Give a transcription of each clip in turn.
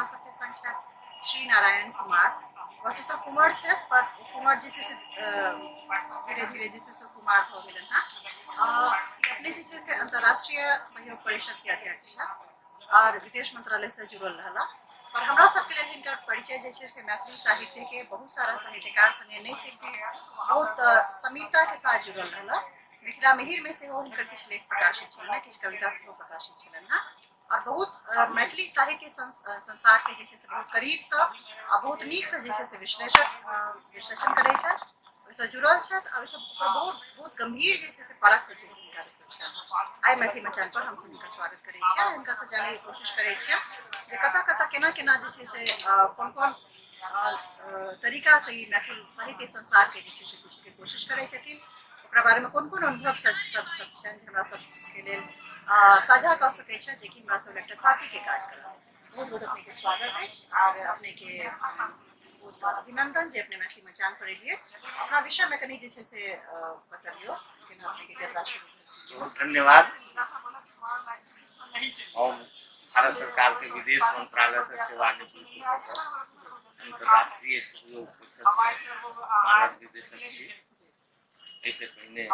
हमरा सबके संग छथि श्री नारायण कुमार। वस्तुतः कुमार छथि, पर कुमार जे छै से धीरे धीरे जे छै से कुमार भऽ गेलनि हेँ। अपने जे छै से अंतर्राष्ट्रीय सहयोग परिषद के अध्यक्ष छथि और विदेश मंत्रालय से जुड़ल रहला, पर हमरा सबके लेल हिनकर परिचय जे छै से मैथिली साहित्य के बहुत सारा साहित्यकार संगे नहि सिर्फ बहुत समीपता के साथ जुड़ल रहला। मिथिला मिहिर में सेहो हिनकर किछु लेख प्रकाशित छलनि, किछु कविता सेहो प्रकाशित छलनि हेँ और बहुत मैथिली साहित्य संसार के जे छै से बहुत करीबसँ आ बहुत नीकसँ जे छै से विश्लेषण करै छथि, ओहिसँ जुड़ल छथि आ ओहिसँ बहुत बहुत गंभीर जे छै से परख होइ छै हिनका रिसर्च। आइ मैथिली मचान पर हमसब हिनकर स्वागत करै छियै, हिनकासँ जानैके कोशिश करै छियै जे कतऽ कतऽ केना केना जे छै से कोन कोन तरीकासँ ई मैथिल साहित्य संसारके जे छै से बुझैके कोशिश करै छथिन, ओकरा बारेमे कोन कोन अनुभव सब सब सब छनि जे हमरा सबके लेल साझा कऽ सकै छथि, जेकि हमरा सब एकटा थातीके काज करत। बहुत बहुत अपनेके स्वागत अछि आर अपनेके बहुत अभिनंदन जे अपने मैथिली मचान पर एलियै। अपना विषयमे कनि जे छै से बतबियौ केना अपनेके यात्रा शुरू भेल। बहुत धन्यवाद। हम भारत सरकार के विदेश मंत्रालय से सेवानिवृत्त भऽ कऽ अंतर्राष्ट्रीय सहयोग परिषद के मानद निदेशक छी। एहिसँ पहिने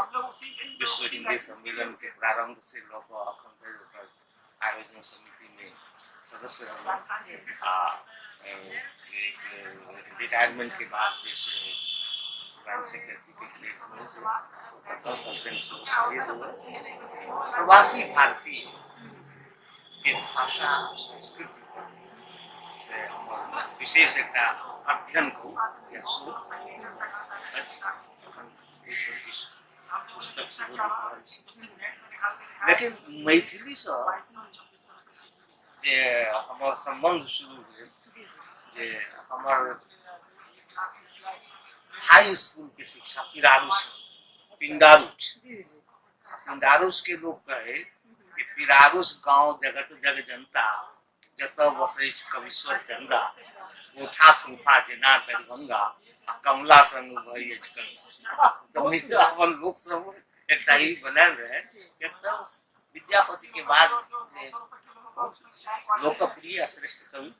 विश्व हिंदी सम्मेलन के प्रारंभ से लऽ कऽ अखन धरि ओकर आयोजन समिति में सदस्य रहलहुँ आ एक रिटायरमेंट के बाद जे से ज्वाइंट सेक्रेटरी के ग्रेड में से ओकर कंसल्टेंट सेहो छलियै। प्रवासी भारतीय के भाषा संस्कृति पर से हमर विशेष एकटा अध्ययन कहू या शोध अछि। अखन एहि पर किछु पुस्तक सेहो लिख रहल छी, लेकिन मैथिलीसँ जे हमर सम्बन्ध शुरू भेल जे हमर हाई स्कूल के शिक्षा पिरारूस पिंडारूच पिंडारूस के लोग कहे कि पिरारूस गांव जगत जग जनता जतऽ बसै छै कविश्वर चंदा, कोठा सोफा जेना दरभंगा आ कमला संग बहै अछि गंगा। तऽ मिथिला अपन लोक सब एकटा ई बनायल रहै। एक तऽ विद्यापति के बाद जे बहुत लोकप्रिय आ श्रेष्ठ कवि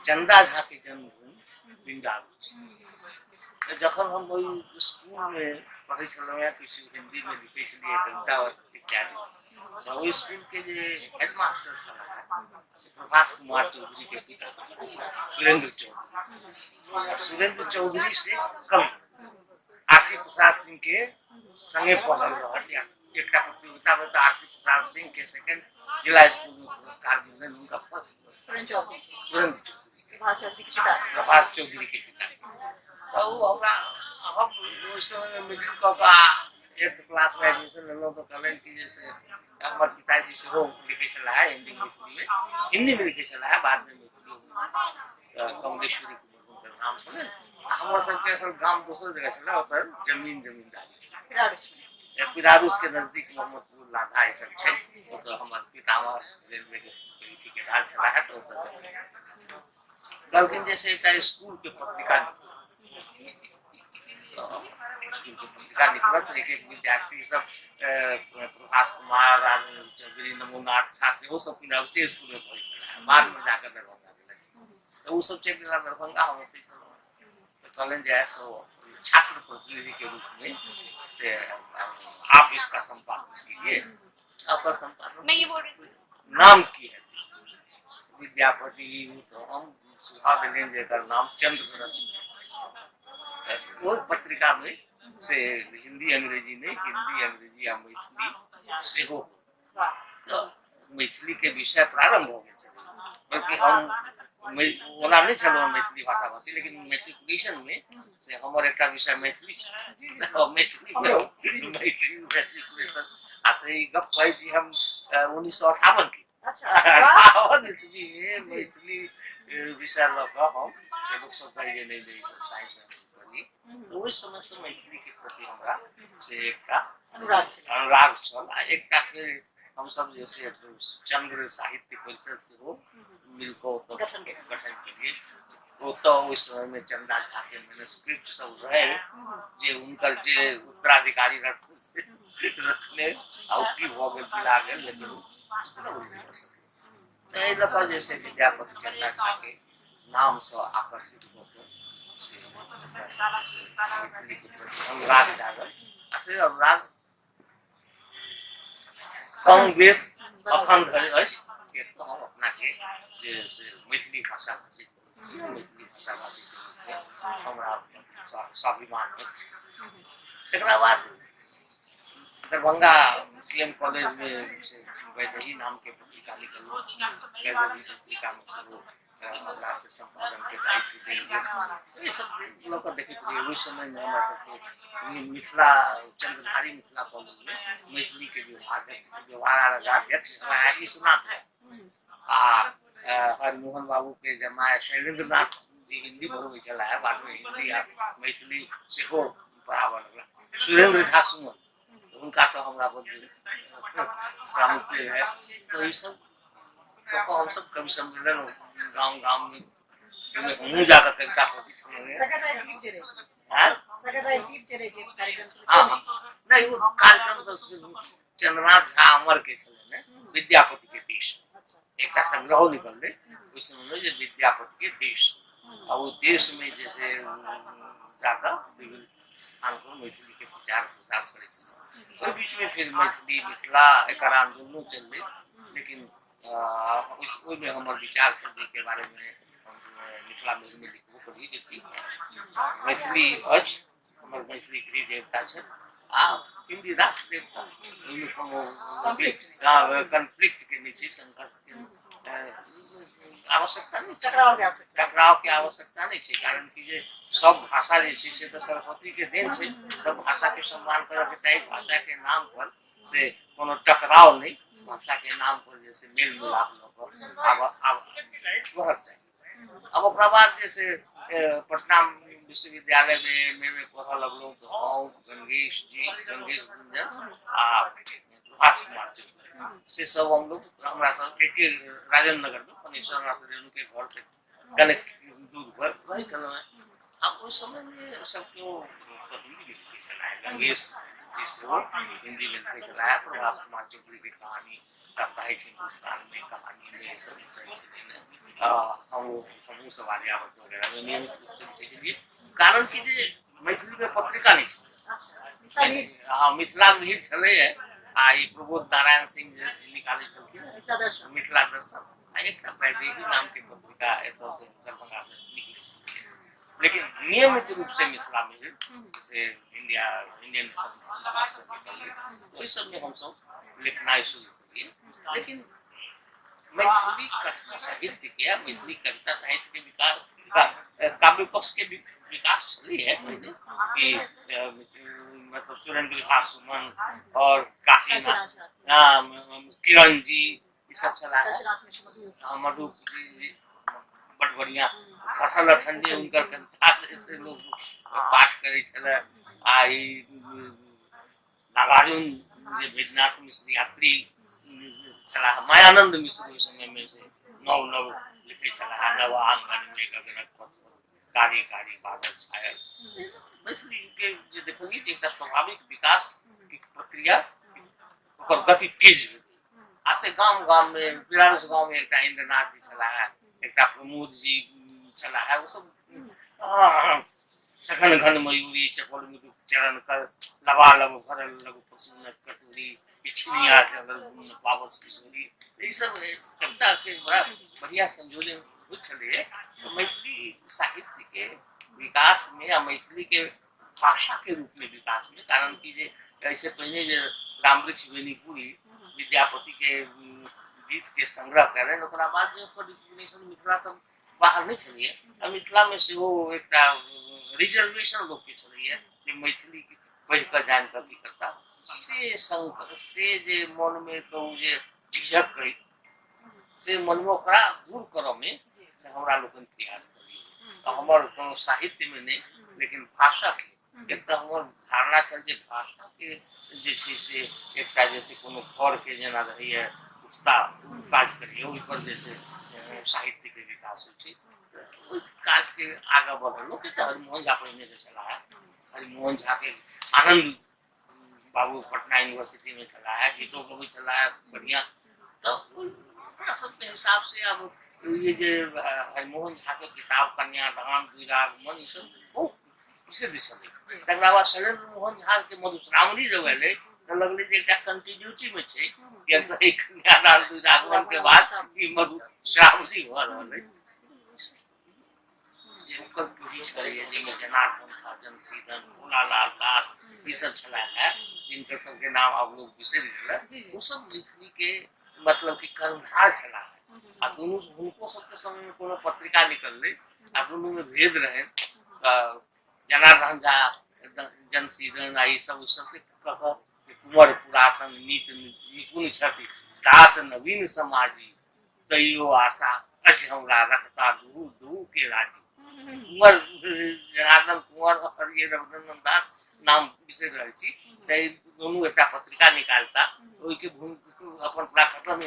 चंदा झा के जन्मभूमि पिंडारूच छै। तऽ जखन हम ओहि स्कूलमे पढ़ै छलहुँ हेँ, किछु हिन्दीमे लिखै छलियै कविता इत्यादि, तऽ ओहि स्कूलके जे हेडमास्टर छलाह प्रभास कुमार चौधरी के पिता सुरेंद्र चौधरी, सुरेंद्र चौधरी से कवि आरसी प्रसाद सिंह के संगे पढ़ल रहल। एकटा प्रतियोगिता में तऽ आरसी प्रसाद सिंह के सेकंड जिला स्कूल में पुरस्कार मिलल, हुनका फर्स्ट सुरेंद्र चौधरी, सुरेंद्र चौधरी प्रभास चौधरी के पिता, प्रभास चौधरी के पिता। तऽ ओ हमरा हम ओहि समय में मिडिल कऽ कऽ एस क्लास में एडमिशन लेलहुँ तऽ कहलनि कि जे से हमर पिताजी सेहो लिखै छलाह हिंदी मैथिलीमे, हिन्दीमे लिखै छलाह, बादमे मैथिली तऽ कमलेश्वरी कुमार हुनकर नाम छलनि। आ हमर सबके असल गाम दोसर जगह छलै, ओतऽ जमीन जमींदारी छलै पिरारूस के नजदीक मोहम्मदपुर लाधा ई सब छै। ओतऽ हमर पितामह रेलवे के ठिकेदार छलाह, तऽ ओतऽ कहलखिन जे से एकटा स्कूल के पत्रिका स्कूल के पत्रिका निकलत, एक एक विद्यार्थी सब प्रभास कुमार, राजेंद्र चौधरी, नमोनाथ झा सेहो सब पिरारूसे स्कूल में पढ़ै छलाह, बाद में जाकर दरभंगा गेलै। तऽ ओ सब चलि गेला दरभंगा, हम ओतहि छलहुँ। तऽ कहलनि जे सो छात्र प्रतिनिधि के रूप में से आप इसका संपादन कीजिए। ओकर संपादन मैं ये बोल रही नाम की है विद्यापति, तऽ हम सुझाव देलियनि जे एकर नाम चंद्र रश्मि। ओहि पत्रिका में से हिंदी अंग्रेजी नहि, हिंदी अंग्रेजी आ मैथिली सेहो। तऽ मैथिली के विषय प्रारंभ भऽ गेल छलै, बल्कि हम ओना नहि छलहुँ मैथिली भाषा भाषी, लेकिन मैट्रिकुलेशन में से हमर एकटा विषय मैथिली छल। मैथिली मैट्रिकुलेशन आ से ई गप कहै छी हम 1958 के 58 ईस्वी में मैथिली विषय लऽ कऽ हम लोक सब कहै जे नहि नहि ई सब साइंस बनी। ओहि समय से मैथिली के प्रति हमरा से एकटा अनुराग छल। आ एकटा फेर हमसब जे से चंद्र साहित्य परिषद सेहो मिल कऽ ओतऽ गठन गठन केलियै। ओतऽ ओहि समय में चंदा झा के मैनुस्क्रिप्ट सब रहे जे हुनकर जे उत्तराधिकारी रहथिन से रखने, आ ओ की भऽ गेल बिला गेल, लेकिन ओ नहि कऽ सकलै। एहि लऽ कऽ जे से विद्यापति चंदा झा के नामसँ आकर्षित भऽ कऽ से मैथिलीके प्रति अनुराग जागल आ से अनुराग कम बेस अखन धरि अछि। किएक तऽ हम अपनाके जे से मैथिली भाषा भाषी छी, मैथिली भाषा भाषीके रूपमे हमरा स्वाभिमान अछि। तकरा बाद दरभंगा सी एम कॉलेजमे से वैदेही नामके पत्रिका निकलल। वैदेही पत्रिकामे सेहो हमरा से सम्पादनके दायित्व देल गेल। ई सब लऽ कऽ देखैत रहियै। ओहि समयमे हमरा सबके मिथिला चंद्रधारी मिथिला कॉलेजमे मैथिलीके विभागाध्यक्ष छलाह ईशनाथ आ हरिमोहन बाबूके जमाय शैलेन्द्र नाथ जी हिन्दी पढ़बै छलाह। बादमे हिन्दी आ मैथिली सेहो पढ़ाबऽ लगला। सुरेंद्र झा सुमन, हुनकासँ हमरा बड्ड सामुख्य रहै। तऽ ईसब कऽ कऽ हमसब कवि सम्मेलन गाम गाममे हमहूँ जाकऽ कविता पढ़ै छलहुँ। नहि, ओ कार्यक्रम तऽ चंद्रनाथ झा अमर के छलै ने, विद्यापति के देश। एकटा संग्रहो निकललै ओहि समयमे जे विद्यापति के देश, आ ओ देशमे जे से जाकऽ विभिन्न स्थान पर मैथिली के प्रचार प्रसार करै छलै। ओहि बीचमे फेर मैथिली मिथिला एकर आन्दोलनो चललै, लेकिन ओहिमे हमर विचार छल जाहिके बारेमे हम मिथिला मिहिरमे लिखबो करी जे ठीक मैथिली अछि, हमर मैथिली गृह देवता छथि आ हिन्दी राष्ट्र देवता, ओहिमे कोनो कन्फ्लिक्ट के नहि छै, संघर्ष के आवश्यकता नहि छै, टकराव के आवश्यकता नहि छै। कारण कि जे सब भाषा जे छै से तऽ सरस्वती के देन छै, सब भाषा के सम्मान करऽ के चाही। भाषा के नाम पर से कोनो टकराव नहि, भाषा के नाम पर जे से मेल मिलाप लऽ कऽ आब आब बढ़क चाही। अब ओकरा बाद जे से पटना विश्वविद्यालय में एम ए में पढ़ऽ लगलहुँ तऽ हम, गंगेश जी, गंगेश गुंजन आ प्रभास कुमार जी, से सब हम लोग हमरा सब एके राजेंद्र नगर में फणीश्वर नाथ रेणु के घर से कनेक दूर पर रहै छलहुँ हेँ। आब ओहि समयमे सब केओ हिन्दी में लिखै छलाह। गंगेश जी सेहो हिन्दी में लिखै छलाह। प्रभास कुमार चौधरी के कहानी साप्ताहिक हिंदुस्तान में, कहानी में सब लिखै छथिन। हमहूँ सब आर्यावर्त वगैरह में नियमित रूपसँ लिखै छलियै, कारण कि जे मैथिलीमे पत्रिका नहि छलै। हँ, मिथिला मिहिर छलैए आ ई प्रबोध नारायण सिंह जे निकालै छलखिन मिथिला दर्शन, आ एकटा वैदेही नामके पत्रिका एतऽसँ दरभंगासँ निकलै छलै, लेकिन नियमित रूप से मिथिला मिहिर से इंडिया इंडियन निकललै। ओहि सबमे हमसब लिखनाइ शुरू केलियै। लेकिन मैथिली कथा साहित्य के, मैथिली कविता साहित्य के विकास, काव्य पक्ष के विकास छलै है पहिले कि मतलब सुरेंद्र झा सुमन और काशीनाथ, किरण जी, ई सब छलाह। हाँ, मधु जी बड़ बढ़िया फसल अठन्नी हुनकर कविता जे से लोग पाठ करै छलै। आ ई नागार्जुन जे वैद्यनाथ मिश्र यात्री छलाह, मायानंद मिश्र ओहि समयमे से नव नव लिखै छलाह, नव आंगन मे गगनक पथ पर कारी कारी बादल छायल। मैथिलीके जे देखलियै जे एकटा स्वाभाविक विकास के प्रक्रिया, ओकर गति तेज भेल आ से गाम गाममे, बिरारस गाँवमे एकटा इन्द्रनाथ जी छलाह, एकटा प्रमोद जी छलाह, ओ सब सघन घन मयूरी चपल मृदु चरण कर लबालब भरल लघु प्रसूनक कटोरी पिछुनिया चलल पावस किशोरी, ई सब कविता के बड़ा बढ़िया संयोजन होइत छलैए। तऽ मैथिली साहित्य के विकास में आ मैथिली के भाषा के रूप में विकास में, कारण कि जे एहिसँ पहिने जे रामवृक्ष बेनीपुरी विद्यापति के गीत के संग्रह कयलनि, ओकरा बाद जे ओकर रिकग्निशन मिथिला सब बाहर नहि छलैए आ मिथिलामे सेहो एकटा रिजर्वेशन लोकके छलैए जे मैथिली पढ़ि कऽ जानि कऽ की करता, से संग से जे मनमे कहू जे झिझक अइ, से मनमे ओकरा दूर करऽमे से हमरा लोकनि प्रयास करियै। तऽ हमर कोनो साहित्यमे नहि, लेकिन भाषाके एक तऽ हमर धारणा छल जे भाषाके जे छै से एकटा जे छै कोनो घरके जेना रहैए पुख्ता काज करैए, ओहिपर जे छै साहित्यके विकास होइ छै। ओहि काजके आगाँ बढ़ेलहुँ कि तऽ हरिमोहन झा पहिनेसँ छलाह, हरिमोहन झाके आनन्द बाबू पटना यूनिवर्सिटीमे छलाह, गीतो गबै छलाह बढ़िआँ, तऽ ओकरा सबके हिसाबसँ आब ई जे हरिमोहन झा के किताब कन्यादान, द्विरागमन, ई सब बहुत प्रसिद्ध छलै। तकरा बाद शैलेन्द्र मोहन झा के मधुश्रावणी जब एलै तऽ लगलै जे एकटा कंटिन्यूटी मे छै, किएक तऽ ई कन्यादान द्विरागमन के बाद ई मधुश्रावणी भऽ रहल अछि जे ओकर पीढ़ी छलैए, जाहिमे जनार्दन झा जनसीदन, भोलालाल दास, ई सब छलाह है, जिनकर सबके नाम आब लोग बिसरि गेलै, ओ सब मैथिली के मतलब कि कर्णधार छलाह। आ दुनू हुनको सबके समय मे कोनो पत्रिका निकललै आ दुनू मे भेद रहै, तऽ जनार्दन झा जनसीदन आ ई सब ओहि सबके कऽ कऽ कुंवर पुरातन नीत निपुण छथि, दास नवीन समाजी, तैयो आशा अछि हमरा रखता दुहू दुहू के राजी। कुंवर जनार्दन कुंवर और ये रघुनंदन दास, नाम बिसरि रहल छी, तऽ दुनू एकटा पत्रिका निकालता, ओहिके भूमि अपन पूरा खतम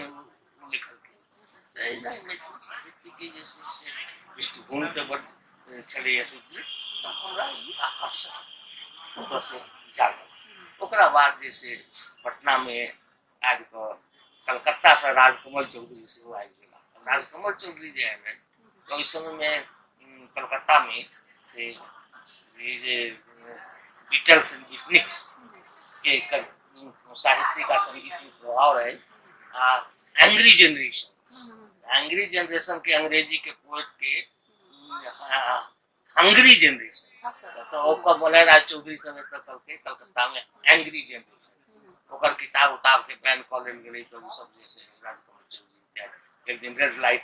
लिखलखिन। तऽ एहिना मैथिली साहित्यके जे छै से पृष्ठभूमि तऽ बड्ड छलैए सुदृढ़, तऽ हमरा ई आकर्षण ओतऽसँ जागल। ओकरा बाद जे से पटनामे आबि कऽ कलकत्तासँ राजकमल चौधरी सेहो आबि गेला। राजकमल चौधरी जे आयल तऽ ओहि समयमे कलकत्तामे से ई जे बीटल्स बीटनिक्स के साहित्यिक आ संगीत प्रभाव रहै आ एंग्री जेनरेशन, एंग्री जेनरेशन के अंग्रेजी के पोएट के हंग्री जेनरेशन, तऽ ओकर मलय राज चौधरी सब एतऽ कहलकै कलकत्तामे एंग्री जेनरेशन, ओकर किताब उताब के बैन कऽ लेल गेलै। तऽ ओ सब जे छै राजकमल चौधरी एक दिन रेड लाइट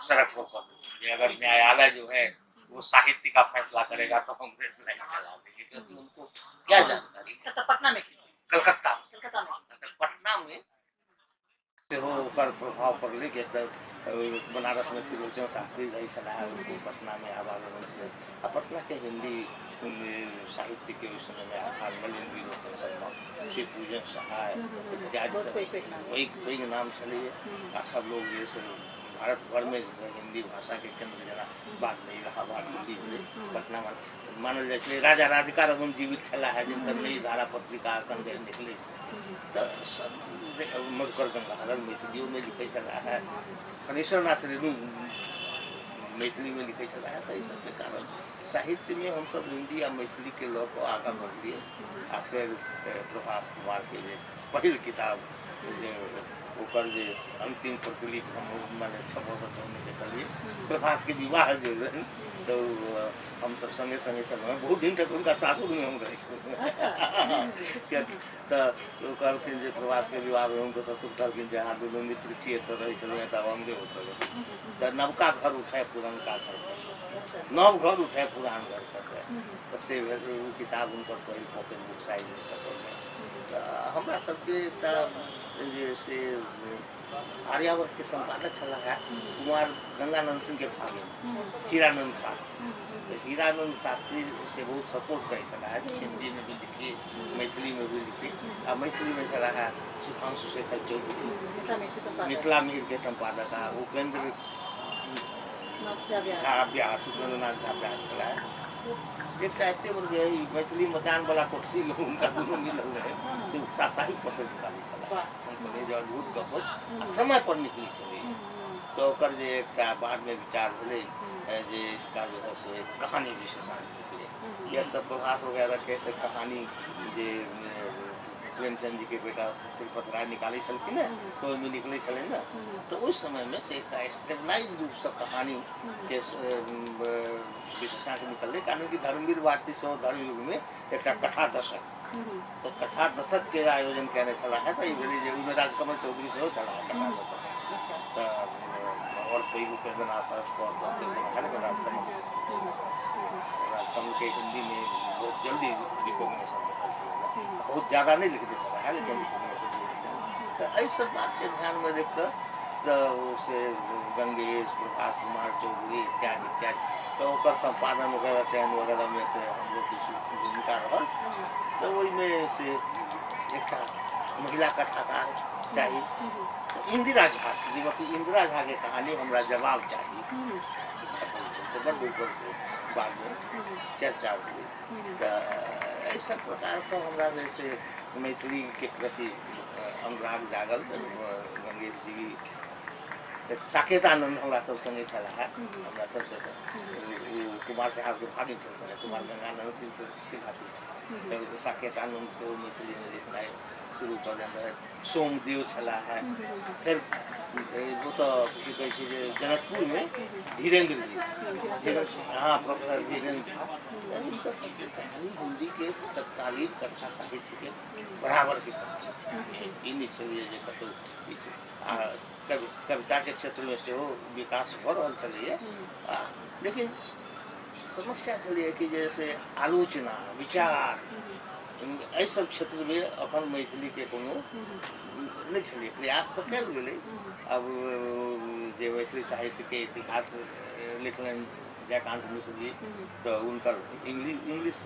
सड़क पर कऽ देलखिन जे अगर न्यायालय जो है वो साहित्य का फैसला करेगा तो हम रेड लाइट चला देंगे, क्योंकि उनको क्या जानकारी। पटना में? कलकत्ता में। कलकत्ता में। पटना में सेहो ओकर प्रभाव पड़लै, किएक तऽ बनारसमे त्रिलोचन शास्त्री रहै छलाह, ओ पटनामे आवागमन छलै आ पटनाके हिन्दी साहित्यके ओहि समयमे आधार नलिन विलोचन शर्मा, शिवपूजन सहाय इत्यादि सब पैघ पैघ नाम छलैए। आ सब लोग जे से भारत भरमे जे छै हिन्दी भाषाके केन्द्र जेना बादमे इलाहाबाद दिल्ली भेलै, पटना मानल जाइ छलै। राजा राधिका रमन जीवित छलाह, जिनकर नई धारा पत्रिका एखन धरि निकलै छै। तऽ सब मधुकर गंगाधर मैथिलियोमे लिखै छलाह, फणीश्वरनाथ रेणु मैथिलीमे लिखै छलाह। तऽ एहि सबके कारण साहित्यमे हमसब हिन्दी आ मैथिलीके लऽ कऽ आगाँ बढ़लियै। आ फेर प्रभास कुमारके जे पहिल किताब जे ओकर जे अंतिम प्रतिलिपि हम मने छपऽसँ पहिने देखलियै, प्रभासके विवाह जे भेल तऽ हमसब सङ्गे सङ्गे छलहुँ बहुत दिन तक, हुनका सासुरमे हम रहै छलहुँ। तऽ ओ कहलखिन जे प्रभासके विवाह भेल, हुनकर ससुर कहलखिन जे अहाँ दुनू मित्र छी, एतऽ रहै छलहुँ तऽ आब हमरे ओतऽ रहू। तऽ नवका घर उठै पुरनका घर खसै, नव घर उठै पुरान घर खसै, तऽ से भेल। ओ किताब हुनकर पहिल पॉकेट बुक साइजमे छपल रहै। तऽ हमरा सबके एकटा जे से आर्यावर्तके सम्पादक छलाह है कुमार गंगानंद सिंहके भागिन हीरानंद शास्त्री, तऽ हीरानंद शास्त्री से बहुत सपोर्ट करै छलाह है, हिन्दीमे भी लिखी, मैथिलीमे भी लिखी। आ मैथिलीमे छलाह है सुधांशु शेखर चौधरी, मिथिला मिहिरके सम्पादक, आ उपेंद्र झा व्यास, उपेंद्रनाथ झा व्यास छलाह। एकटा एते बड़ ई मैथिली मचान वाला कोठरी मे हुनका दुनू मिलल रहै से साप्ताहिक पत्र निकालै छलाह। हम कहलियै जे अद्भुत गप अछि आ समय पर निकलै छलै। तऽ ओकर जे एकटा बादमे विचार भेलै जे इसका जो है से कहानी विशेषांक निकले, किएक तऽ प्रभास वगैरह के से कहानी जे प्रेमचंद जी के बेटा श्रीपत राय निकालै छलखिन ने, तऽ ओहिमे निकलै छलै ने, तऽ ओहि समयमे से एकटा स्टेबलाइज रूपसँ कहानी के विशेषांक निकललै। कारण कि धर्मवीर भारती सेहो धर्मयुगमे एकटा कथा दशक, तऽ कथा दशकके आयोजन कयने छलाह हे। तऽ ई भेलै जे ओहिमे राजकमल चौधरी सेहो छलाह कथा दशक, तऽ आओर पैघ उपेन्द्रनाथ हर्ष सबके लेकिन राजकमलके हिन्दीमे बहुत जल्दी रिकॉग्नेशन भेटल छलै, बहुत ज्यादा नहि लिखने छलाह हे लेकिन रिकॉग्नेशन भेटल छलै। तऽ एहि सब बातके ध्यानमे राखि कऽ तऽ से गंगेश, प्रभास कुमार चौधरी इत्यादि इत्यादि, तऽ ओकर सम्पादन वगैरह चयन वगैरहमे से हमरो किछु भूमिका रहल। तऽ ओहिमे से एकटा महिला कथाकार चाही, तऽ इंदिरा झा, श्रीमती इंदिरा झाके कहानी हमरा जवाब चाही से छपल, से बड्ड ओकर बादमे चर्चा भेलै। तऽ एहि सब प्रकारसँ हमरा जे से मैथिलीके प्रति अनुराग जागल। गंगेश जी तऽ साकेतानन्द हमरा सब सङ्गे छलाह हमरा सबसँ तऽ ओ कुमार साहबके भागिन छलखिन कुमार गंगानन्द सिंह के भातिज। तऽ साकेतानन्द सेहो मैथिलीमे लिखनाइ शुरू कऽ देने रहथि। सोमदेव छलाह है। फेर ओतऽ की कहै छै जे जनकपुरमे धीरेन्द्र जी, हँ, प्रोफेसर धीरेन्द्र झा, हिनकर सबके कहानी हिन्दीके तत्कालीन कथा साहित्यके बराबरके कहानी छै। ई नहि छलैए जे कतहु किछु। आ कविताके क्षेत्रमे सेहो विकास भऽ रहल छलैए, आ लेकिन समस्या छलैए कि जे से आलोचना, विचार, एहि सब क्षेत्रमे अखन मैथिलीके कोनो नहि छलैए। प्रयास तऽ कयल गेलै। आब जे मैथिली साहित्यके इतिहास लिखलनि जयकान्त मिश्र जी, तऽ हुनकर इंग्लिश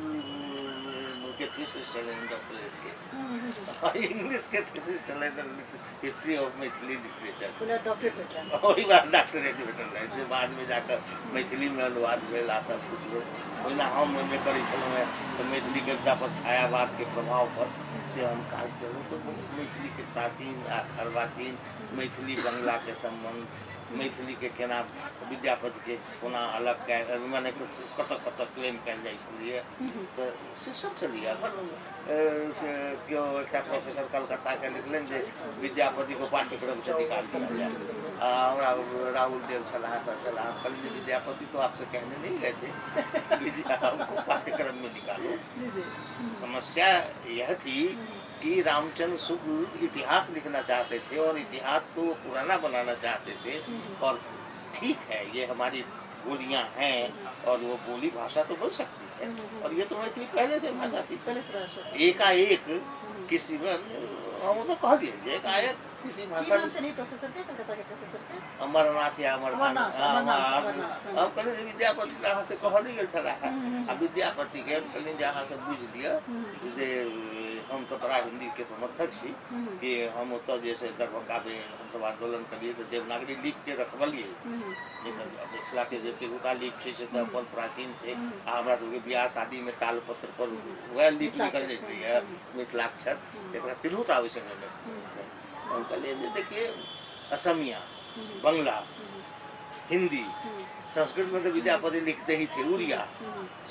के थीसिस छलनि, डॉक्टरेटके इंग्लिशके थीसिस छलनि, history of Maithili literature. Doctorate भेटलनि। ओहि बाद डॉक्टरेट भेटल रहै से बादमे जाकऽ मैथिलीमे अनुवाद भेल आ सब किछु भेल। ओहिना हम ओहिमे करै छलहुँ हेँ तऽ मैथिली कविता पर छायावादके प्रभाव पर से हम काज केलहुँ, तऽ बहुत मैथिलीके प्राचीन आ अर्वाचीन, मैथिली बंगलाके सम्बन्ध, मैथिलीके केना विद्यापतिके कोना अलग कयल, मने कतऽ कतऽ क्लेम कयल जाइ छलैए, तऽ से सब छलैए। एखन केओ एकटा प्रोफेसर कलकत्ताके लिखलनि जे विद्यापति को पाठ्यक्रम से निकाल दिया जाए। आ हमरा राहुल देव छलाह, सब छलाह, हम कहलियै जे विद्यापति तो आपसे कहने नहीं गए थे कि हमको पाठ्यक्रम में निकालो। समस्या यह थी कि रामचंद्र शुक्ल इतिहास लिखना चाहते थे और इतिहास को पुराना बनाना चाहते थे, और ठीक है ये हमारी बोलियां हैं और वो बोली भाषा तो बन सकती है, और ये तो मैथिली पहले से भाषा थी। पहले से भाषा। एकाएक किसी हम तो कह दिए जे एकाएक किसी की भाषा नाम छनि प्रोफेसर के, कलकत्ता के प्रोफेसर के? अमरनाथ या अमरनाथ। अमरनाथ, अमरनाथ, अमरनाथ। हम कहलियै जे विद्यापति तऽ अहाँ से कहल नहि गेल छलाह। आ विद्यापतिके हम कहलियनि जे अहाँ सब बुझि लिअ जे हम तऽ बड़ा हिन्दीके समर्थक छी, कि हम ओतऽ जे से दरभंगामे हमसब आन्दोलन केलियै तऽ देवनागरी लिपिके रखबलियै। नहि तऽ मिथिलाके जे तिरहुता लिपि छै से तऽ अपन प्राचीन छै, आ हमरा सबके बियाह शादीमे तालपत्र पर वएह लिपि निकल जाइ छलैए, मिथिलाक्षर, एकरा तिरहुता ओहि समयमे। हम कहलियै जे देखिए असमिया, बंगला, हिंदी, संस्कृत में तो विद्यापति लिखते ही थे, उड़िया,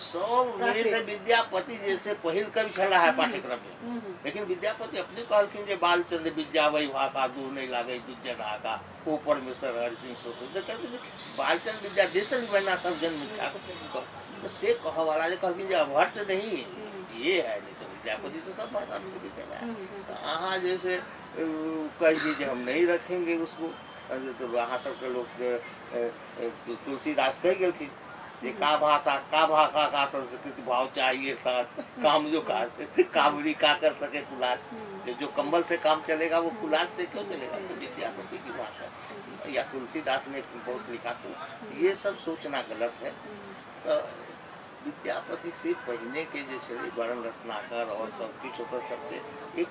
सब में से विद्यापति जैसे पहिल कवि छला है पाठ्यक्रम में। लेकिन विद्यापति अपने कहलखिन जे बालचंद्र विद्यावै भाका दूर नहीं लागे दुर्जन आका ओ परमेश्वर हरि सिंह सोते। तो कहलखिन जे बालचंद्र विद्या देशल बना सब जन मिठा, तो से कह वाला जे कहलखिन जे अभट्ट नहीं ये है, नहीं तो विद्यापति तो सब भाषा में लिखे चला है। तो अहाँ जैसे कहिए जे हम नहीं रखेंगे उसको, तो अहाँ सबके लोग तुलसीदास कहि गेलखिन जे का भाषा का भाषा का संस्कृत भाव चाहिए साथ काम जो कामरी का कर सके कुलाज, जो कंबल से काम चलेगा वो कुलाज से क्यों चलेगा। तो विद्यापति की भाषा या तुलसीदास ने बहुत लिखा, तो ये सब सोचना गलत है। तो विद्यापति से पहिने के जे छलै वर्ण रत्नाकर और सब किछु, ओकर सबके एक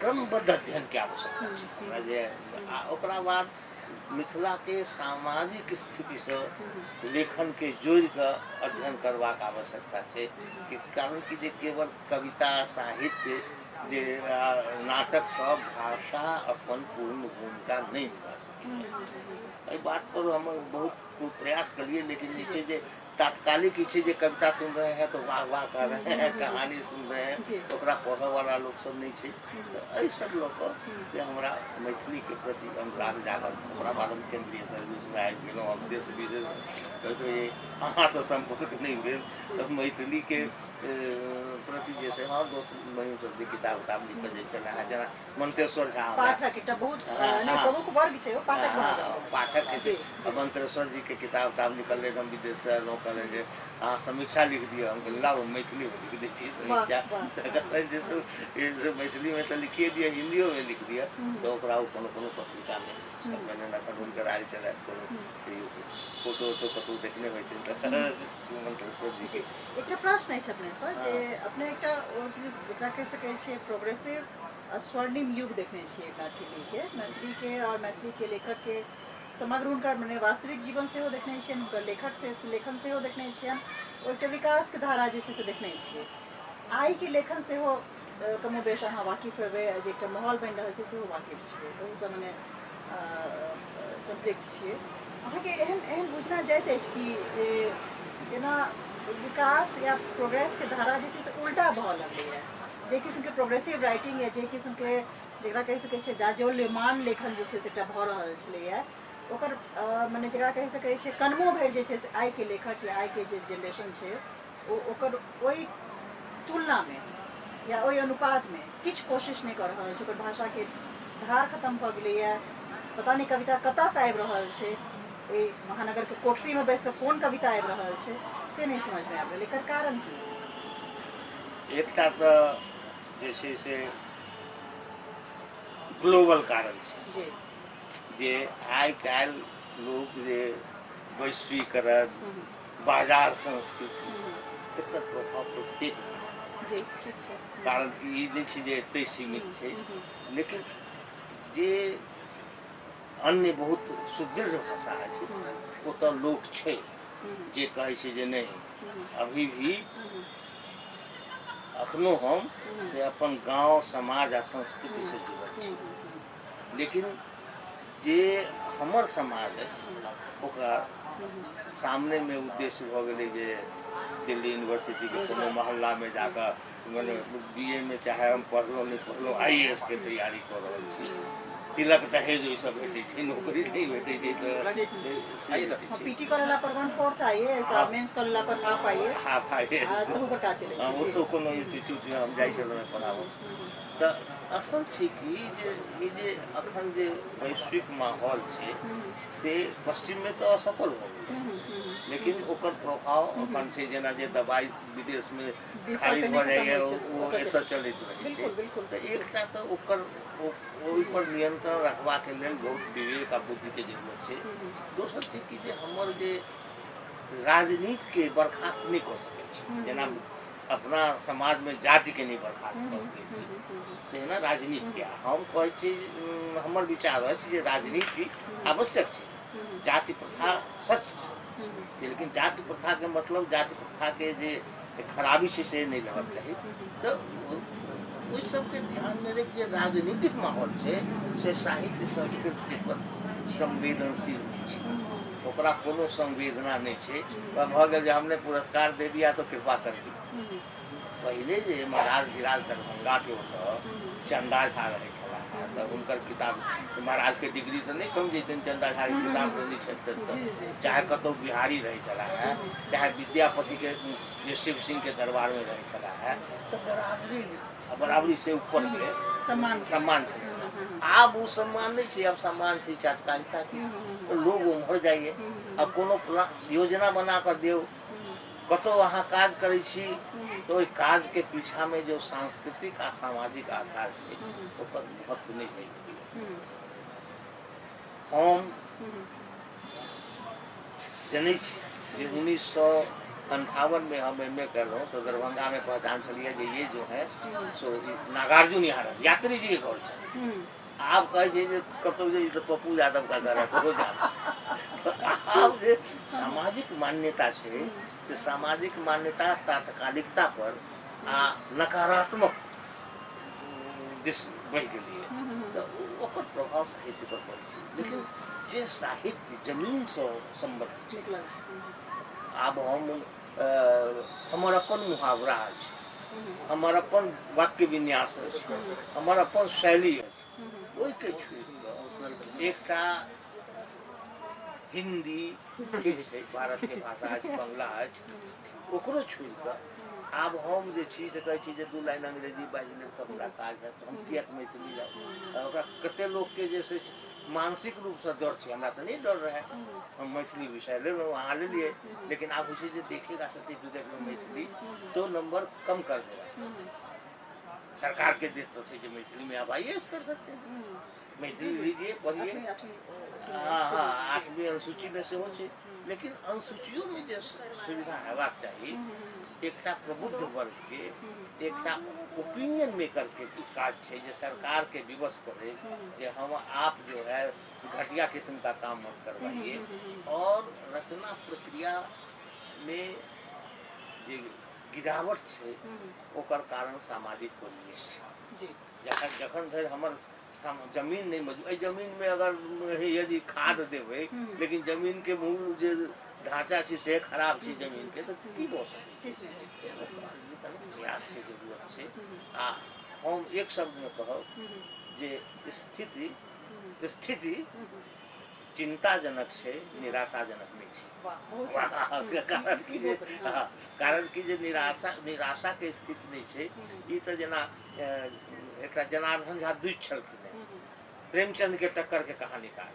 क्रमबद्ध अध्ययन के आवश्यकता छै हमरा जे। आ ओकरा बाद मिथिला के सामाजिक स्थितिसँ लेखन के जोड़ि कऽ अध्ययन करबाक आवश्यकता छै, कि कारण कि जे केवल कविता साहित्य जे नाटक सब भाषा अपन पूर्ण भूमिका नहि निभा सकैए। एहि बात पर हम बहुत प्रयास करिए, लेकिन जे छै जे तात्कालिक छै जे कविता सुन रहे हैं तो वाह वाह कह रहे हैं, कहानी सुन रहे हैं, ओकरा पढ़ऽ वाला लोक सब नहि छै। तऽ एहि सब लऽ कऽ से हमरा मैथिलीके प्रति अनुराग जागल। ओकरा बाद हम केन्द्रीय सर्विसमे आबि गेलहुँ, हम देश विदेश अहाँसँ सम्पर्क नहि भेल, तऽ मैथिलीके प्रति जे छै हँ दोस्त महिम सब जे किताब उताब लिखऽ जाइ छलै, जेना मंत्रेश्वर झा पाठक एकटा बहुत प्रमुख वर्ग छै, पाठक पाठक के छै। मंत्रेश्वर जी के किताब उताब निकललै, हम विदेश से एलहुँ, कहलनि जे अहाँ समीक्षा लिख दिअ। हम कहलियै लाउ मैथिलीमे लिख दै छी समीक्षा। कहलनि जे मैथिलीमे तऽ लिखिए दिअ, हिन्दियोमे लिख दिअ। तऽ ओकरा ओ कोनो कोनो पत्रिकामे छपलनि। एखन हुनकर आयल छलनि कोनो फोटो उटो कतहु देखने होइथिन तऽ मंत्रेश्वर जी के। एकटा प्रश्न अछि अपनेसँ जे अपने एकटा जेकरा कहि सकै छियै प्रोग्रेसिव स्वर्णिम युग देखने छियै मैथिलीके, मैथिलीके और मैथिलीके लेखकके समग्र हुनकर मने वास्तविक जीवन सेहो देखने छियनि, हुनकर लेखक से लेखन सेहो देखने छियनि, ओ एकटा विकासके धारा जे छै से देखने छियै। आइके लेखन सेहो कमो बेश अहाँ वाकिफ हेबै, जे एकटा माहौल बनि रहल छै सेहो वाकिफ छियै, ओहूसँ मने सम्पृक्त छियै, अहाँके एहन एहन बुझना जाइत अछि कि जे जेना विकास या प्रोग्रेसके धारा जे छै से उल्टा भऽ लगलैए? जाहि किस्मके प्रोग्रेसिव राइटिंग या जाहि किस्मके जकरा कहि सकै छियै जाज्वल्यमान लेखन जे छै से एकटा भऽ रहल छलैए, ओकर मने जकरा कहि सकै छियै कनमो भरि जे छै से आइके लेखक या आइके जे जेनरेशन छै ओ ओकर ओहि तुलनामे या ओहि अनुपातमे किछु कोशिश नहि कऽ रहल छै। ओकर भाषाके धार खतम भऽ गेलैए, पता नहि कविता कतऽसँ आबि रहल छै, एहि महानगरके कोठरीमे बैस कऽ कोन कविता आबि रहल छै से नहि समझमे आबि रहल। एकर कारण की? एकटा तऽ जे छै से ग्लोबल कारण छै जे आइ काल्हि लोक जे वैश्वीकरण, बाजार संस्कृति, एकर प्रभाव प्रत्येक भाषा, कारण कि ई नहि छै जे एतहि सीमित छै, लेकिन जे अन्य बहुत सुदृढ़ भाषा अछि ओतऽ लोक छै जे कहै छै जे नहि, अभी भी अखनो हम से अपन गाँव, समाज आ संस्कृति से जुड़ल छी। लेकिन जे हमर समाज अछि ओकरा सामनेमे उद्देश्य भऽ गेलै जे दिल्ली यूनिवर्सिटीके कोनो मोहल्लामे जाकऽ मने बी ए मे चाहे हम पढ़लहुँ नहि पढ़लहुँ, आई ए एस के तैयारी कऽ रहल छी, तिलक दहेज ओहिसँ भेटै छै, नौकरी नहि भेटै छै तऽ से भेटै छै। पीटी कऽ लेला पर 1/4 आईएएस आ मेंस कऽ लेला पर हाफ आईएएस, हाफ आईएएस, तहू पर काज चलै छै। ओतौ कोनो इंस्टीट्यूटमे हम जाइ छलहुँ पढ़ाबऽ। तऽ असल छै कि जे ई जे अखन जे वैश्विक माहौल छै से पश्चिममे तऽ असफल भऽ गेलै, लेकिन ओकर प्रभाव अखन छै। जेना जे दबाइ विदेशमे खारिज भऽ जाइए ओ एतऽ चलैत रहै छै। तऽ एकटा तऽ ओकर ओहिपर नियंत्रण रखबाके लेल बहुत विवेक आ बुद्धिके जरूरत छै। दोसर छै कि जे हमर जे राजनीतिके बर्खास्त नहि कऽ सकै छी, जेना अपना समाजमे जातिके नहि बर्खास्त कऽ सकै छी तहिना राजनीतिके। हम कहै छी, हमर विचार अछि जे राजनीति आवश्यक छै, जाति प्रथा सच छै, लेकिन जाति प्रथाके मतलब जाति प्रथाके जे खराबी छै से नहि रहक चाही। तऽ ओहि सबके ध्यानमे राखि जे राजनीतिक माहौल छै से साहित्य संस्कृतिके प्रति संवेदनशील नहि छै, ओकरा कोनो संवेदना नहि छै। भऽ गेल जे हमने पुरस्कार दे दिया तो कृपा कर दी। पहिले जे महाराज धिराज दरभंगाके ओतऽ चन्दा झा रहै छलाह तऽ हुनकर किताब, महाराजके डिग्री तऽ नहि कम जैतनि चन्दा झाके किताब लेने छथि तऽ, चाहे कतहु बिहारी रहै छलाह है, चाहे विद्यापतिके जे शिव सिंहके दरबारमे रहै छलाह है, तऽ बराबरी बराबरी से ऊपरके सम्मान सम्मान छलै। आब ओ सम्मान नहि छै, आब सम्मान छै चाटुकारिताके, लोग उम्हर जाइए। आब कोनो योजना बना कऽ दियौ, कतहु अहाँ काज करै छी तऽ ओहि काजके पीछामे जो सांस्कृतिक आ सामाजिक आधार छै ओकर महत्व नहि रहि गेलैए। हम जनै छी जे 1958 में हम एम ए कयलहुँ तऽ दरभंगामे पहचान छलियै जे ये जो है सो नागार्जुन यहाँ रह यात्री जी के घर छै। आब कहै छै जे कतहु जे ई तऽ पप्पू यादव का घर है, ककरो जान। आब जे सामाजिक मान्यता छै से सामाजिक मान्यता तात्कालिकता पर आ नकारात्मक दिस बढ़ि गेलैए, तऽ ओकर प्रभाव साहित्य पर पड़ै छै। लेकिन जे साहित्य जमीनसँ सम्बद्ध छै, आब हम हमर अपन मुहावरा अछि, हमर अपन वाक्य विन्यास अछि, हमर अपन शैली अछि, ओहिके छोड़ि कऽ एकटा हिन्दी ठीक छै, भारतके भाषा अछि, बंगला अछि, ओकरो छोड़ि कऽ आब हम जे छी से कहै छी जे दू लाइन अंग्रेजी बाजि लेब तऽ हमरा काज हैत, हम किएक मैथिली जाउ? ओकरा कते लोकके जे छै मानसिक रूपसँ डर छै, हमरा तऽ नहि डर रहै, हम मैथिली विषय लेलहुँ, अहाँ लेलियै, लेकिन आब होइ छै जे देखेगा सर्टिफिकेटमे मैथिली तो नंबर कम कर देगा। सरकार के देश तो छै जे मैथिली में आप आई कर सकते हैं, मैथिली लीजिए, पढ़िए। हाँ हाँ, आठवीं अनुसूची में सेहो छै, लेकिन अनुसूचियोमे जे सुविधा हेबाक चाही, एकटा प्रबुद्ध वर्गके, एकटा ओपिनियन मेकर के ई काज छै जे सरकार के विवश करे जे हम आप जो है घटिया किस्म का काम मत करवाइए। और रचना प्रक्रिया में जे गिरावट छै ओकर कारण सामाजिक परिवेश छै। जखन जखन धरि हमर जमीन नहि मजबूत, एहि जमीन में अगर यदि खाद देबै लेकिन जमीन के मूल जे ढांचा छै से खराब छै जमीन के, तऽ की भऽ सकै छै? प्रयास के जरूरत छै। आ हम एक शब्द में कहब जे स्थिति स्थिति चिंताजनक छै, निराशाजनक नहि छै। कारण की जे कारण की जे निराशा निराशा के स्थिति नहि छै। ई तऽ जेना एकटा जनार्दन झा दुष्ट छलखिन हेँ, प्रेमचंद के टक्कर के कहानीकार,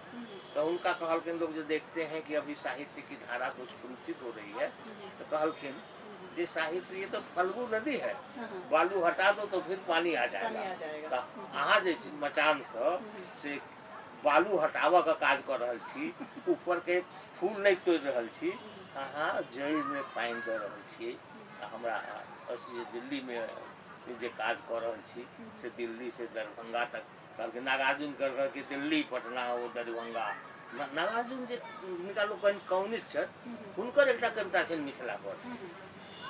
तो उनका कहलखिन लोग जो देखते हैं कि अभी साहित्य की धारा कुछ कुंठित हो रही है, तो कहलखिन जे साहित्य ये तो फल्गु नदी है, बालू हटा दो तो फिर पानी आ जाएगा। अहाँ जे मचान से बालू हटाबऽ के काज कऽ रहल छी, ऊपर के फूल नहीं तोड़ि रहल छी, अहाँ जड़ि में पानि दऽ रहल छी। हमरा जे दिल्ली में जे काज कऽ रहल छी से दिल्ली से दरभंगा तक कहलखिन, नागार्जुन कहलखिन दिल्ली पटना ओ दरभंगा। नागार्जुन जे हिनका लोग कम्युनिस्ट छथि, हुनकर एकटा कविता छनि मिथिला पर,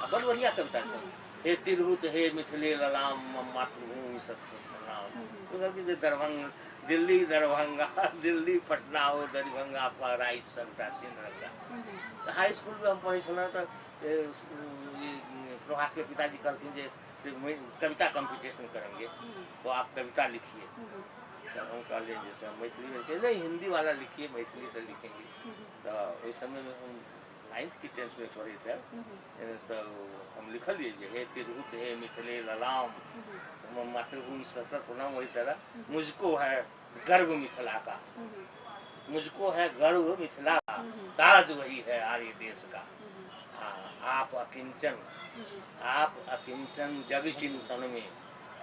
आ बड़ बढ़िया कविता छनि, हे तिरहुत हे मिथिले ललाम मातृभूमि सत सत प्रणाम। कहलखिन जे दरभंगा दिल्ली दरभंगा दिल्ली पटना ओ दरभंगा पराई सबटा तीन रंगा। तऽ हाई स्कूल में हम पढ़ै छलहुँ तऽ प्रभास के पिताजी कहलखिन जे कविता कंपटीशन करेंगे तो आप कविता लिखिए। तो हम कहलिए जैसे हम मैथिली में नहीं, हिंदी वाला लिखिए, मैथिली तो लिखेंगे। तो उस समय में हम 9th की 10th में पढ़े थे, तो हम लिखलिए जे हे तिरहुत हे मिथिले ललाम मातृभूमि सशक्त प्रणाम, वही तरह मुझको है गर्व मिथिला का, मुझको है गर्व मिथिला का, ताज वही है आर्य देश का। आप अकिंचन, आप अकिंचन जग चिंतन में,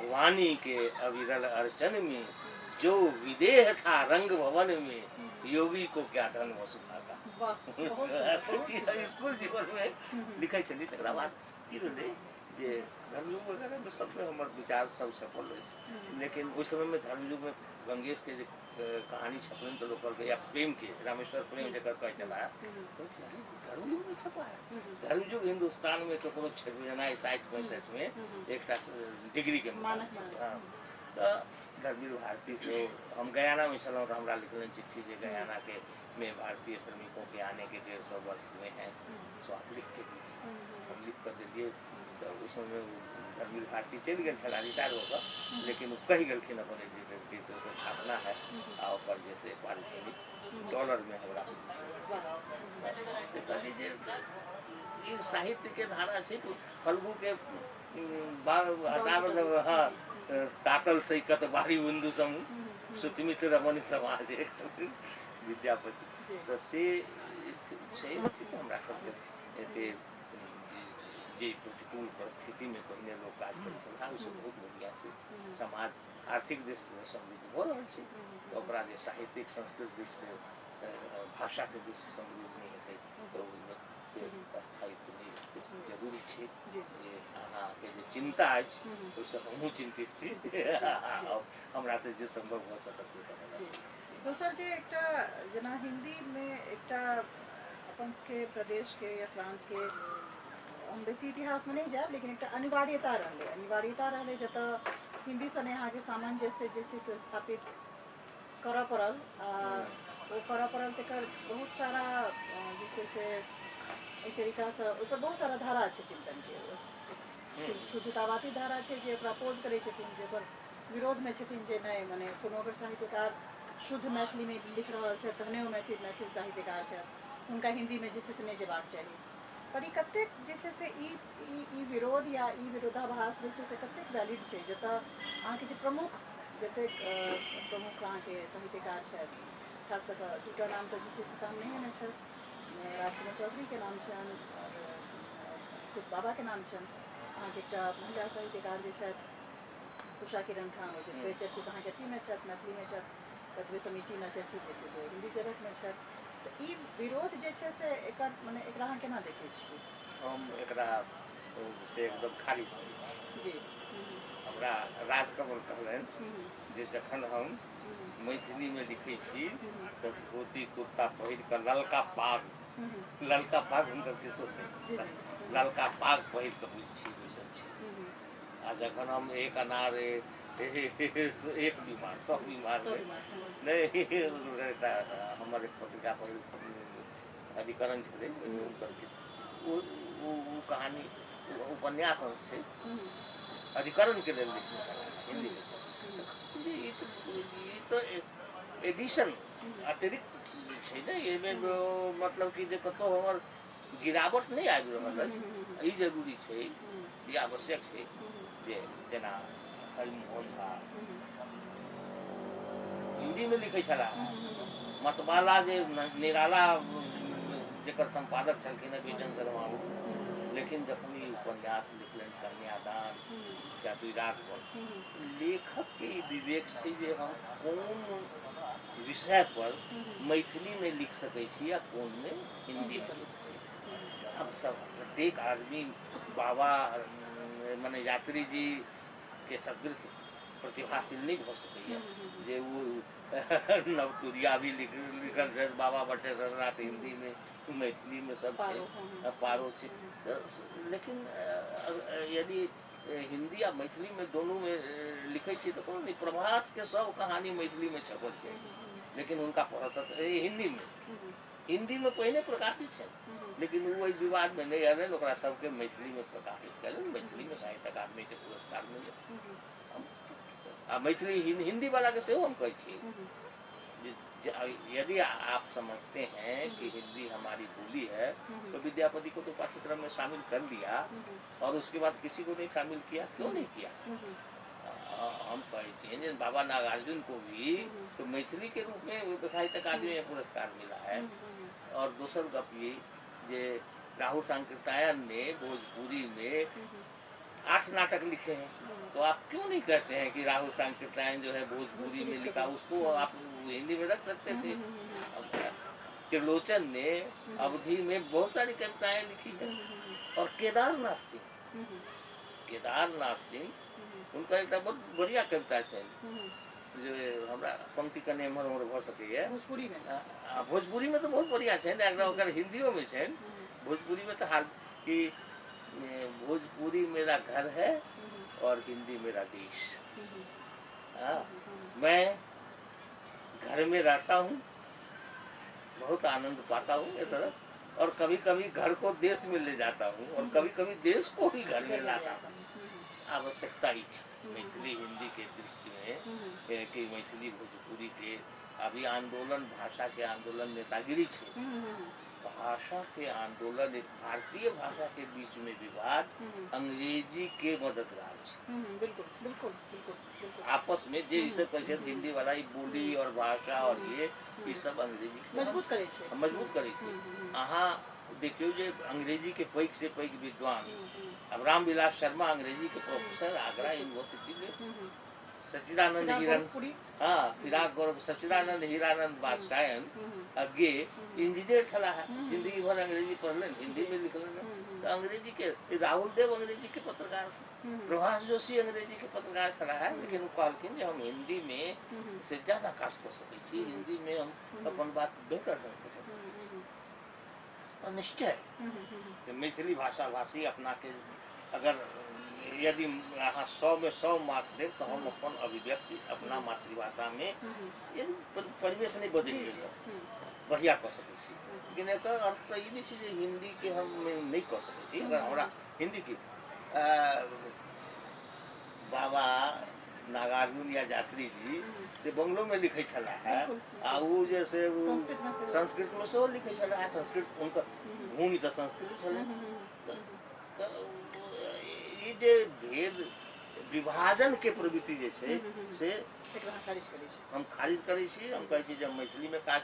वाणी के अविरल अर्चन में, जो विदेह था रंग भवन में, योगी को क्या धन वसुधा का। स्कूल जीवन में लिखै छलियै। तकरा बाद की भेलै जे धर्मयुग वगैरह में सबमे हमर विचार सब छपल अछि, लेकिन ओहि समय में धर्मयुग में गंगेश के जे कहानी छपलनि तऽ लोक कहलकै, या प्रेम के रामेश्वर प्रेम जकर कहै छलाह, धर्मयुग में छपा है। धर्मयुग हिंदुस्तान में ककरो छपि जेनाइ 60-65 में एकटा डिग्री के मानक। तऽ धर्मवीर भारती से हम गयाना में छलहुँ तऽ हमरा लिखलनि चिट्ठी जे गयाना के में भारतीय श्रमिकों के आने के 150 वर्ष हुए हैं, सो आप लिख के दीजिए। हम लिख कऽ देलियै। तऽ ओहि समय धर्मवीर भारती चलि गेल छलाह रिटायर हो कऽ, लेकिन ओ कहि गेलखिन अपन एडिटर के ओकर छापना है आ ओकर जे से पारिश्रमिक डॉलर में हमरा। कहलियै जे ई साहित्य के धारा छै, फल्गु के हटाबऽ, हाँ, तातल सैकत बारी बिन्दु समूह सुतमित रमन समाज विद्यापति, तऽ से छै स्थिति हमरा सबके। एते जे प्रतिकूल परिस्थितिमे पहिने लोक काज करै छलाह ओहिसँ बहुत बढ़िआँ छै, समाज आर्थिक दृष्टिसँ समृद्ध भऽ रहल छै, ओकरा जे साहित्यिक संस्कृत दृष्टिसँ भाषाके दृष्टिसँ समृद्ध नहि हेतै तऽ ओहिमे से स्थायित्व नहि रहतै। जरूरी छै जे अहाँके जे चिन्ता अछि ओहिसँ हमहूँ चिन्तित छी, हमरासँ जे सम्भव भऽ सकत से करब। दोसर जे एकटा जेना हिन्दीमे एकटा अपन सबके प्रदेशके या प्रान्तके, हम बेसी इतिहासमे नहि जायब, लेकिन एकटा अनिवार्यता रहलै, अनिवार्यता रहलै जतऽ हिन्दी सने अहाँके सामंजस्य जे छै से स्थापित करऽ पड़ल, आ ओ करऽ पड़ल तकर बहुत सारा जे छै से एक तरीकासँ ओहिपर बहुत सारा धारा छै चिन्तनके। शुद्धतावादी धारा छै जे ओकरा अपोज करै छथिन, जे ओकर विरोधमे छथिन, जे नहि मने कोनो अगर साहित्यकार शुद्ध मैथिलीमे लिख रहल छथि तहने ओ मैथिल मैथिल साहित्यकार छथि, हुनका हिन्दीमे जे छै से नहि जेबाक चाही। पर ई कतेक जे छै से ई ई विरोध या ई विरोधाभास जे छै से कतेक वैलिड छै, जतऽ अहाँके जे प्रमुख जतेक प्रमुख अहाँके साहित्यकार छथि, खास कऽ कऽ दूटा नाम तऽ जे छै से सामनेमे छथि, राजकमल चौधरीके नाम छनि आओर खुद बाबाके नाम छनि। अहाँके एकटा महिला साहित्यकार जे छथि उषा किरण खान, ओ जतबे चर्चित अहाँके अथीमे छथि मैथिलीमे छथि ततबे समीचीन चर्चित जे छै से हिन्दी जगतमे छथि। तऽ ई विरोध जे छै से एकर मने एकरा अहाँ केना देखै छियै? हम एकरा से एकदम खारिज करै छी। जी। हमरा राजकमल कहलनि जे जखन हम मैथिलीमे लिखै छी तऽ धोती कुर्ता पहिर कऽ ललका पाग, ललका पाग हुनकर किसो छै, ललका पाग पहिर कऽ बुझ छी बैसल छी, आ जखन हम एक अनार एक बीमार सब बीमार नहि। हमर एक पत्रिका पर अधिकरण छलै, ओहिमे हुनकर ओ ओ कहानी उपन्यास अंश छै, अधिकरणके लेल लिखने छलाह हिन्दीमे। ई तऽ एडिशन अतिरिक्त छै ने, एहिमे मतलब कि जे कतहु हमर गिरावट नहि आबि रहल अछि। ई जरूरी छै, ई आवश्यक छै जे जेना हरिमोहन झा हिन्दीमे लिखै छलाह, मतबाला जे निराला जकर सम्पादक छलखिन हेँ बेचन शर्मा, लेकिन जखन ई उपन्यास लिखलनि कन्यादान या विरागमन, लेखकके ई विवेक छै जे हम कोन विषय पर मैथिलीमे लिख सकै छी आ कोनमे हिन्दीमे लिख सकै छी। अब सब प्रत्येक आदमी बाबा मने यात्री जी के सदृश प्रतिभाशील नहि भऽ सकैए जे ओ नवतुरिया भी लिखल रहै बाबा बटेश्वर नाथ हिन्दीमे, मैथिलीमे सब छै, पारो छै। तऽ लेकिन यदि हिन्दी आ मैथिलीमे दोनोमे लिखै छियै तऽ कोनो नहि। प्रभासके सब कहानी मैथिलीमे छपल छै, लेकिन हुनका पढ़ऽ हिन्दीमे, हिन्दीमे पहिने प्रकाशित छै, लेकिन ओ एहि विवादमे नहि अयलनि, ओकरा सबके मैथिलीमे प्रकाशित कयलनि। मैथिलीमे साहित्य अकादमीके पुरस्कार मिलल आ मैथिली हिंदी वाला के सेहो हम कहै छियै यदि आप समझते हैं कि हिंदी हमारी बोली है तो विद्यापति को तो पाठ्यक्रम में शामिल कर लिया और उसके बाद किसी को नहीं शामिल किया, क्यों नहीं किया? हम कहै छियै जे बाबा नागार्जुन को भी तो मैथिली के रूप में साहित्य अकादमी में पुरस्कार मिला है। और दोसर गप ये जे राहुल सांकृत्यायन ने भोजपुरी में 8 नाटक लिखे हैं, तो आप क्यों नहीं कहते हैं कि राहुल सांकृत्यायन जो है भोजपुरी में लिखा, उसको आप हिंदी में रख सकते थे। त्रिलोचन ने अवधि में बहुत सारी कविताएं लिखी है। और केदारनाथ सिंह, केदारनाथ सिंह उनका एक बहुत बढ़िया कविता छै जे हमरा पंक्ति कने एम्हर ओम्हर भऽ सकैए भोजपुरी में। भोजपुरी में तऽ बहुत बढ़िया छै ने, एकरा ओकर हिंदियो में छै, भोजपुरी में तऽ हाल कि भोजपुरी मेरा घर है और हिंदी मेरा देश। हाँ, मैं घर में रहता हूँ, बहुत आनंद पाता हूँ ये तरह, और कभी कभी घर को देश में ले जाता हूँ और कभी कभी देश को भी घर में लाता हूँ। आवश्यकता ही छै मैथिली हिंदी के दृष्टि में कि मैथिली भोजपुरी के अभी आंदोलन, भाषा के आंदोलन नेतागिरी छै। भाषा के आंदोलन, एक भारतीय भाषा के बीच में विवाद अंग्रेजी के मददगार छै। बिल्कुल बिल्कुल बिल्कुल बिल्कुल। आपस में जे ई सब कहै छै हिंदी वाला, ई बोली और भाषा और ये सब अंग्रेजी के मजबूत करै छै, मजबूत करै छै। अहाँ देखियौ जे अंग्रेजी के पैघ से पैघ विद्वान, अब रामविलास शर्मा अंग्रेजी के प्रोफेसर आगरा यूनिवर्सिटी में, सच्चिदानंद हिरानंद, हाँ फिराक गौरव, सच्चिदानंद हीरानंद बादशायन अगे इंजीनियर छलाह, जिंदगी भर अंग्रेजी पढ़लनि, हिंदी में लिखलनि, तऽ अंग्रेजी के राहुल देव अंग्रेजी के पत्रकार, प्रभास जोशी अंग्रेजी के पत्रकार छलाह, लेकिन ओ कहलखिन जे हम हिंदी में से ज्यादा काज कऽ सकै छी, हिंदी में हम अपन बात बेहतर ढंग से कऽ सकै छी। तऽ निश्चय मैथिली भाषा भाषी अपना के अगर यदि अहाँ 100 में 100 मार्क्स देब तऽ हम अपन अभिव्यक्ति अपना मातृभाषा में यदि परिवेश नहि बदलि गेल बढ़िया कऽ सकै छी। लेकिन एकर अर्थ तऽ ई नहि छै जे हिंदी के हम नहि कऽ सकै छी। अगर हमरा हिंदी के बाबा नागार्जुन या यात्री जी से बंगलो में लिखै छलाह आ ओ जे से संस्कृत में सेहो लिखै छलाह, संस्कृत हुनकर भूमि तऽ संस्कृत छलै। तऽ ई जे भेद विभाजन के प्रवृत्ति जे छै से हम खारिज करै छी। हम कहै छी जे हम मैथिली में काज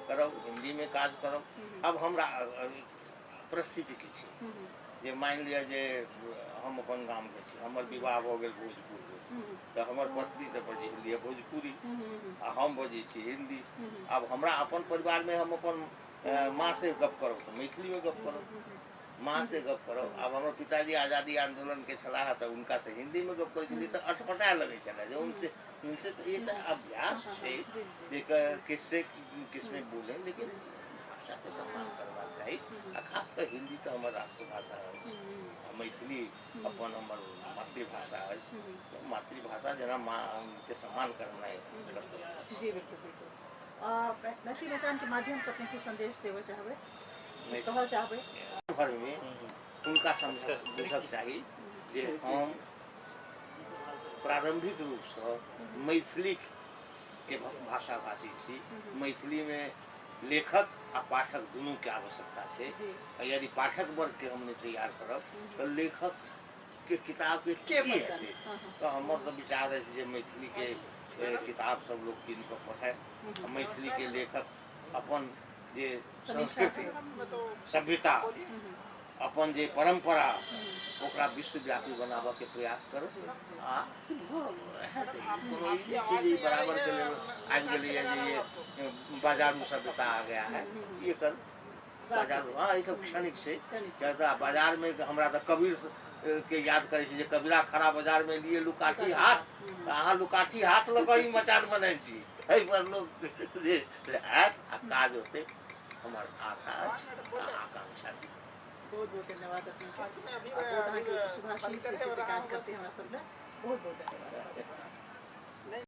करब, हिंदी में काज करब। अब हमरा परिस्थिति की छै जे मानि लिअ जे हम अपन गाम के छी, हमर विवाह भऽ गेल भोजपुर, तऽ हमर पत्नी तऽ बजै छलियै भोजपुरी आ हम बजै छी हिंदी। आब हमरा अपन परिवार में हम अपन माँ से गप करब तऽ मैथिली में गप करब, माँ से गप करब। आब हमर पिताजी आज़ादी आंदोलन के छलाह तऽ उनका से हिंदी में गप करै छलियै तऽ अटपटा लगै छलै जे उनसे इनसे तऽ ई तऽ अभ्यास छै जे किससे किसमें बोले, लेकिन भाषा के सम्मान करबाक चाही आ खास कऽ हिंदी तऽ हमर राष्ट्रभाषा अछि। मैथिली अपन हमर मातृभाषा अछि, तऽ मातृभाषा जेना माँ के सम्मान करनाइ कर्तव्य अछि। जी बिल्कुल बिल्कुल। मैथिली मचानके माध्यमसँ अपने की संदेश देबऽ चाहबै, किछु कहऽ चाहबै? भरिमे हुनका समझ बुझक चाही जे हम प्रारम्भिक रूपसँ मैथिलीके भाषा भाषी छी। मैथिलीमे लेखक आ पाठक दुनूके आवश्यकता छै। यदि पाठक वर्गके हम नहि तैयार करब तऽ लेखकके किताबके की हेतै? तऽ हमर तऽ विचार अछि जे मैथिलीके किताब सब लोक कीन कऽ पढ़य, मैथिलीके लेखक अपन जे संस्कृति, सभ्यता, अपन जे परम्परा, ओकरा विश्वव्यापी बनाबऽके प्रयास करू आ से हेतै। कोनो ई नहि छै जे ई बराबरके लेल आबि गेलैए जे ये बाजारू सभ्यता आ गया है, ई एकर बाजारू, हँ, ई सब क्षणिक छै। किया तऽ बाजारमे हमरा तऽ कबीर के याद करै छै जे कबीरा खड़ा बाजारमे लिए लुकाठी हाथ, तऽ अहाँ लुकाठी हाथ लऽ कऽ ई मचान बनै छी। एहिपर लोक जे आयत आ काज होतै, हमर आशा अछि आ आकांक्षा भी। बहुत बहुत धन्यवाद अपनेके, बहुत अहाँके शुभाशीष जे छै से काज करतै हमरा सब लए। बहुत बहुत धन्यवाद।